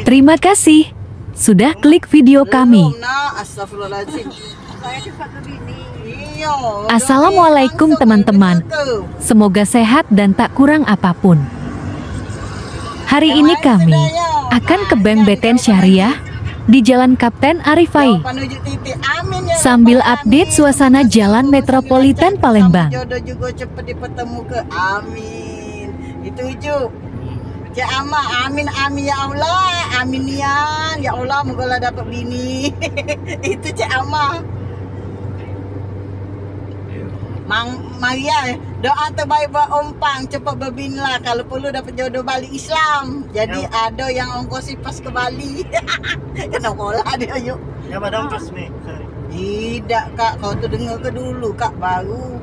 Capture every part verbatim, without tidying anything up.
Terima kasih sudah klik video kami. Belum, Nak. Astagfirullahaladzim. Saya cepat ke bini. Iya, udah. Assalamualaikum, langsung teman-teman. Ke. Semoga sehat dan tak kurang apapun. Hari ini kami akan ke Bank B T N Syariah di Jalan Kapten Arifai, sambil update suasana Jalan Metropolitan Palembang. Jodoh juga cepet dipertemuke. Amin. Dituju. Cek Ama, amin, amin, ya Allah, amin nian, ya Allah, moga lah dapat bini. Itu Cek Ama. Mang Maria, doa terbaik buat Om Pang, cepat berbini lah, kalau perlu dapat jodoh balik Islam. Jadi ada yang ongkosi pas ke Bali. Kena bola dia, yuk. Ya, pada ongkos ni. Tidak, Kak, kau tu dengar ke dulu, Kak, baru.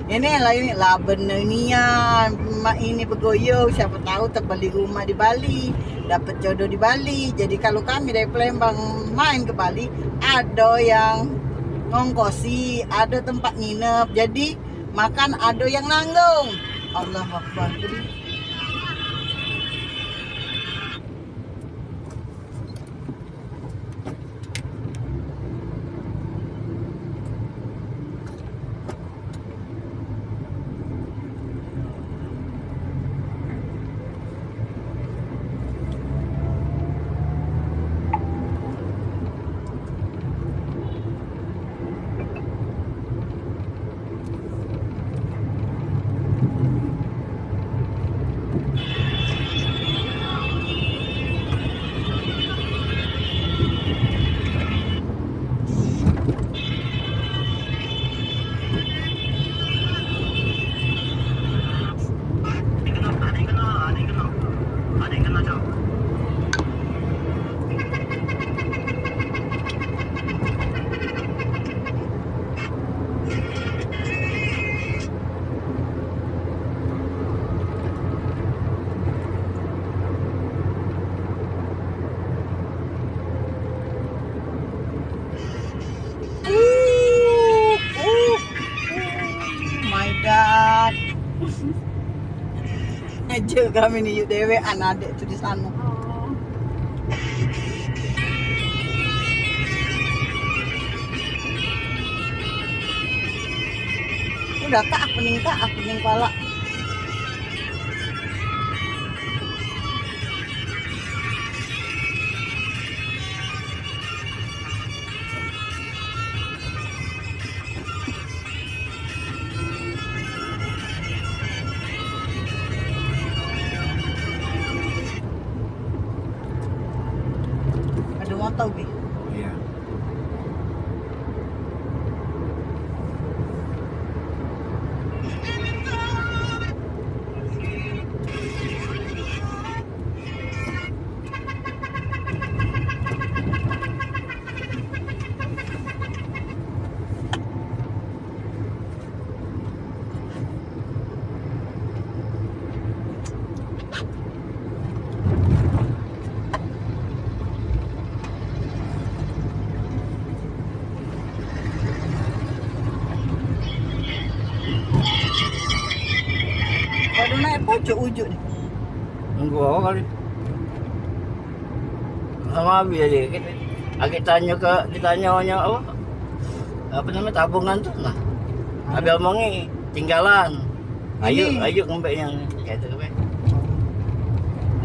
Ini lah, ini lah bener nian. Mak ini begoyo, siapa tahu terbeli rumah di Bali, dapat jodoh di Bali. Jadi kalau kami dari Palembang main ke Bali, ada yang ngongkosi, ada tempat nginep. Jadi makan ada yang nanggung. Allahu Akbar. Jadi Uh, uh, uh, my God. Aja kami ni yuk dewekan adek tu di sana. Udah, Kak, pening, Kak, pening pala. Ada motor, Bi? Iya. Waduh, naik pojok ujuk ni. Nunggu awak kali. Sama habis aja. Agak tanya ke, ditanya orang apa? Apa nama, tabungan tu? Nah. Habis omongi tinggalan. Ayo, ini. Ayo ngembek yang kata apa?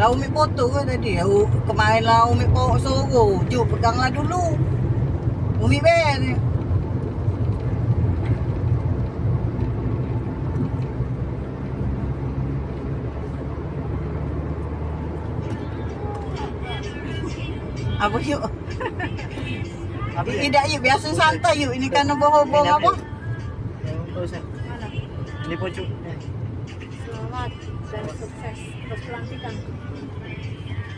Lah, Umi foto ke tadi? Kemarin lah Umi foto suruh. Ju, peganglah dulu. Umi ben. Apa yuk? Apa yuk? Idak yuk, biasa santai yuk. Ini kan bohong-bohong apa? Ini pucuk. Selamat dan sukses. Terus pelantikan.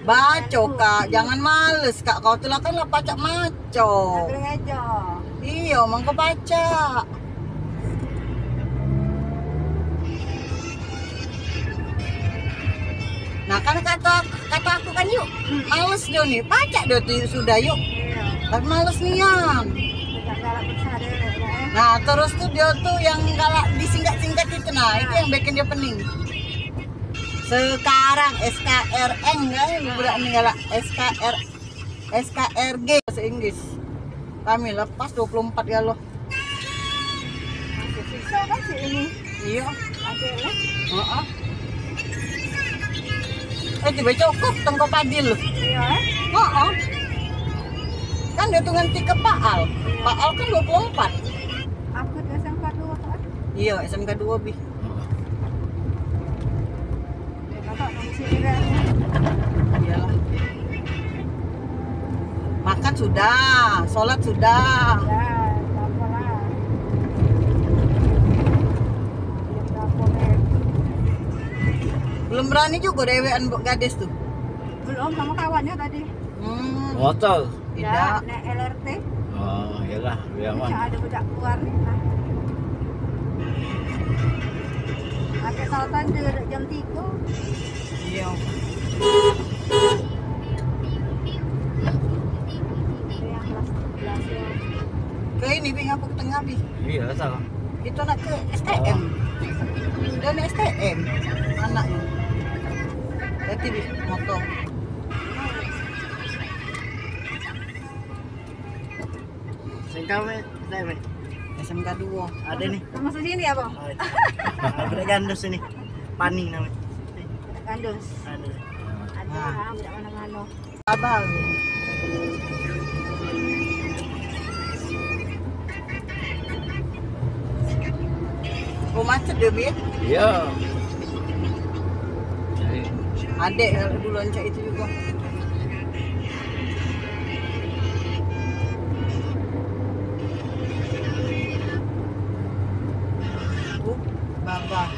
Baco, Kak, jangan males, Kak. Kau tu lah kan lah pacak maco. Iyo, mangko pacak. Nah, kan kata, kata aku kan, yuk, males dio ni, pacak dio tu, yuk, sudah, yuk. Tapi males nian. Nah, terus tu dio tu yang galak disingkat-singkat itu, nah, itu yang bikin dio pening. Sekarang S K R N kan, budak ni galak S K R, S K R G bahasa Inggris. Kami lepas dua puluh empat galo. Masih sisa kan si ini? Iyo. Masih lah. Heeh. Eh, tiba cukup tengko padil. Iyo, eh? Heeh. Kan dia tu nganti ke Paal. Paal kan dua puluh empat. Aku tu S M K dua kan? Iyo, S M K dua bi. Iyalah. Makan sudah, sholat sudah. Ya, apa lah. Belum berani juga dewean, mbok gadis tu. Belum, sama kawannya tadi. Hmm. Motor. Tidak. Tidak, naik L R T. Oh, iyalah, lebih aman. Cak ada budak keluar ni. Nah. Pakai tau tanda dak jam tiga. Iya. Ada yang kelas sebelas ya. Ke ini, Bi, ngapa ke tengah, Bi? Iya, salah. Kita nak ke S T M. Oh. Dan S T M anaknya. Hati-hati, Bi, motor. Sengkang, Mek. Sengkang, Mek. S M K dua. Ada nih. Masuk sini ya, Bang? Oh, iya. Ada gandus ini. Pani namanya. Ada gandus. Ada. Ada, nah. Budak mano-mano. Abang. Oh, macet dia, Bi? Iya. Adek dulu ancak itu juga. Oh, babah.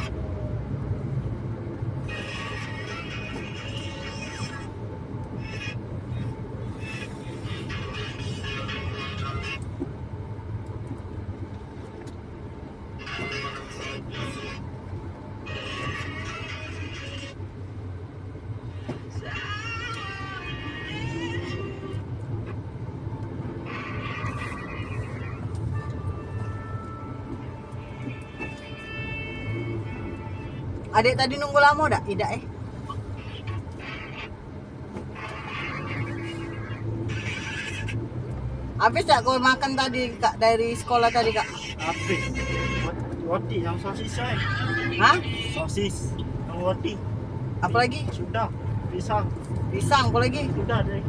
Adek tadi nunggu lamo dak? Idak, eh? Habis dak kau makan tadi, Kak, dari sekolah tadi, Kak? Habis. Roti yang sosis, eh. Hah? Sosis. Yang roti. Apa lagi? Sudah. Pisang. Pisang, apa lagi? Sudah deh.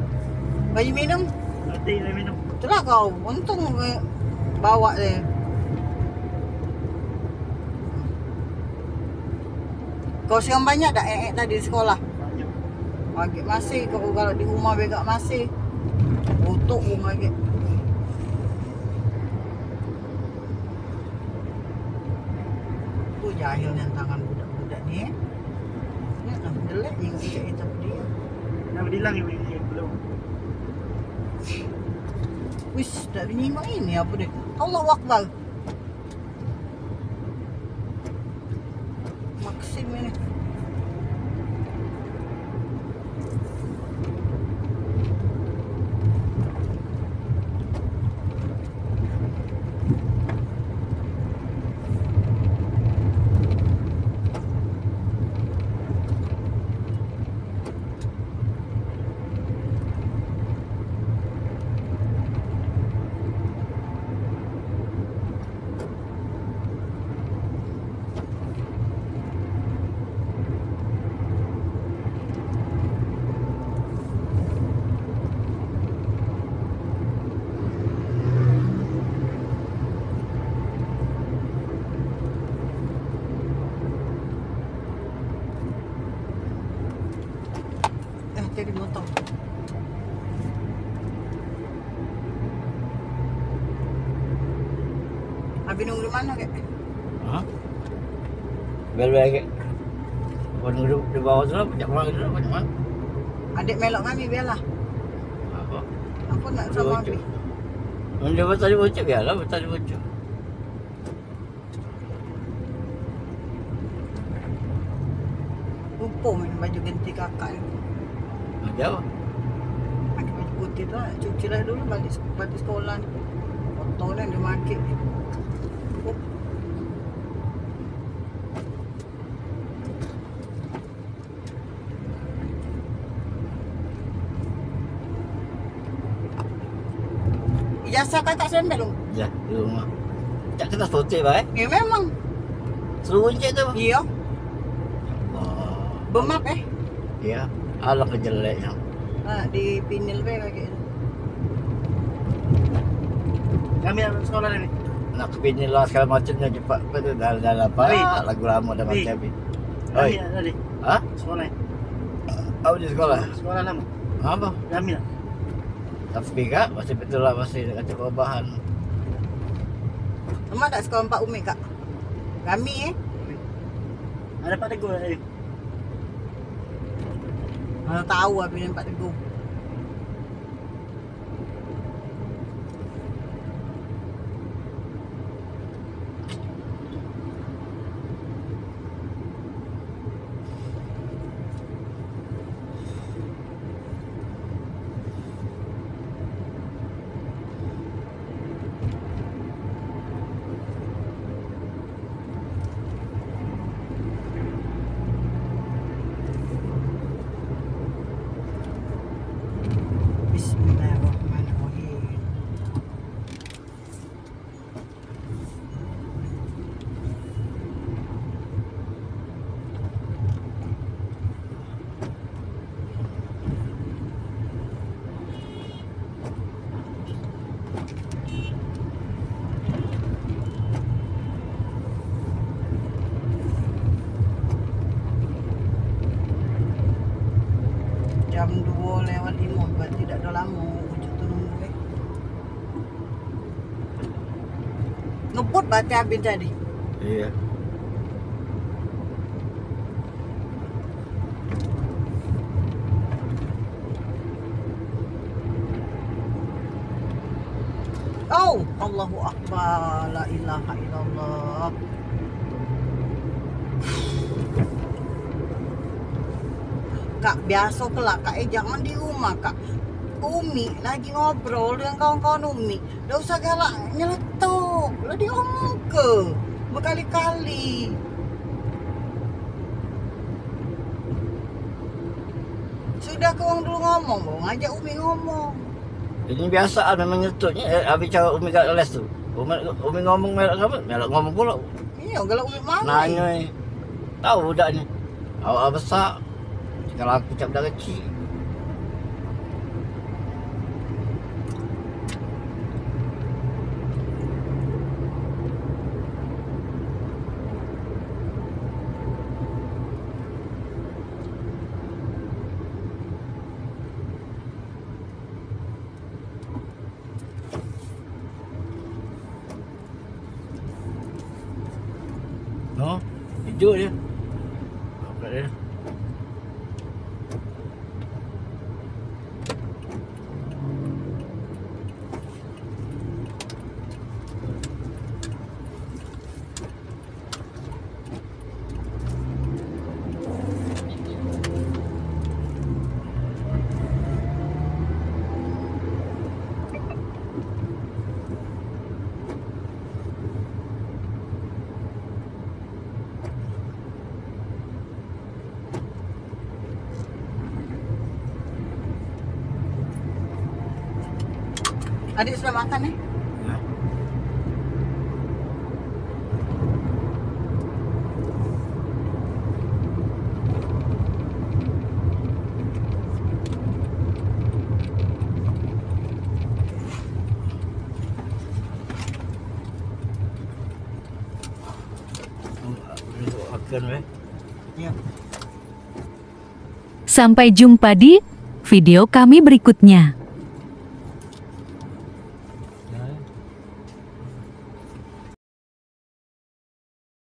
Baju minum? Roti, baju minum. Itulah kau, untung, eh, bawa deh. Kau siang banyak dak, eh, eh, tadi di sekolah? Banyak. Magek masih, kau kalau di rumah be kak masih. Utuk rumah magek. Tu jahilnya tangan budak-budak ni, eh. Ya, jelek ni cak itu dia. Yang bilang ini belum. Wis, dak nengok ini apa deh. Allahu Akbar. Maxim ini. Eh, jadi motor. Abi nunggu di mano, kek? Hah? Bel-bel, kek. Kau nunggu di bawah tu lah, banyak orang tu lah, banyak orang. Adek melok kami, biarlah. Apa? Aku nak sama Abi. Dia tadi bocor, biarlah, tadi bocor. Lupa main baju ganti kakak ni. Baju apa? Pakai baju putih tu lah. Cuci lah dulu balik, balik sekolah ni. Kotor lah dia makai. Oh. Jasa kakak serempet lu. Ya, di rumah. Cak kena sote bae. Ya memang. Seluruh cek tu. Iya. Allah. Bemap eh. Iya. Alang kejeleknya. Ah, di pinil bae lagi. Kami nak sekolah ni. Nak ke pinil lah segala macamnya cepat apa tu dalam-dalam apa. Oi. Lagu lama dah macam ni. Oi. Kami nak tadi. Hah? Sekolah. Apa di sekolah? Sekolah lama. Apa? Kami nak. Tapi kak, masih betul lah, masih nak cari perubahan. Emang tak sekolah empat Umi kak? Kami eh. Ada Pak Teguh eh. Mana tahu habis empat Teguh. Bismillahirrahmanirrahim. Jam duo lewat limo, berarti dak ado lamo ujuk tu nunggu eh. Ngebut bate abin tadi. Iya. Oh, Allahu Akbar, la ilaha illallah. Kak, biaso kelak, Kak, eh, jangan di rumah, Kak. Umi lagi ngobrol dengan kawan-kawan Umi. Dak usah galak nyeletuk. Lah diomongke bekali-kali. Sudah ke wong dulu ngomong, baru ngajak Umi ngomong. Ini biasaan memang nyeletuknyo, eh, habis cara Umi galak les tu. Umi, Umi ngomong melok ngomong, melok ngomong pulo. Iyo, galak Umi mano? Nanyo, eh. Tahu budak ni. Awak besak. Kalau aku cak budak kecik. No, ijo je. Nampak dia. Adik sudah makan eh? Ya. Makan weh. Ya. Sampai jumpa di video kami berikutnya.